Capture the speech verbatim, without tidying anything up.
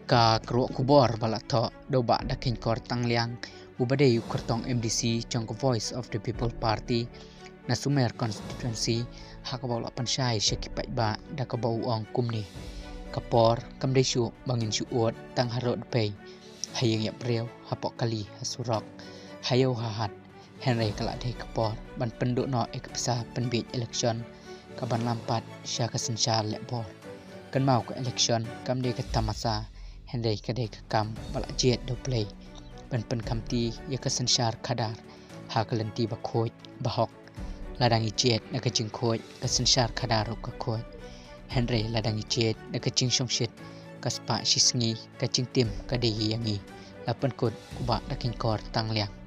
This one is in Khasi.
Ka kyrwoh khubor ba la thoh da u Bah Dakheiñkor Tangliang, uba dei u kyrtong M D C jong ka Voice of the People Party na Sumer Constituency, ha kaba u la pynshai sha ki paidbah da kaba u ong kumne: Ka por kam dei shuh ba ngin shu ud tang harud pei, ha ïing ïap briew, hapoh kali, ha surok, ha ïew ha hat. Hynrei ka la dei ka por ban pynduh noh ïa ka pisa pynbiej election kaban lam pat sha ka synshar lehbor. Kynmaw, ka election kam dei ka tamasa, hynrei ka dei ka kam ba la jied da U Blei ban pynkhamti ïa ka synshar khadar ha ka lynti ba khuid ba hok. Lada ngi jied na ka jingkhuid, ka synshar khadar ruh ka khuid. Hynrei lada ngi jied na ka jingshongshit, ka spah shisngi, ka jingtim ka dei ïa ngi, la pynkut u Bah Dakheiñkor Tangliang.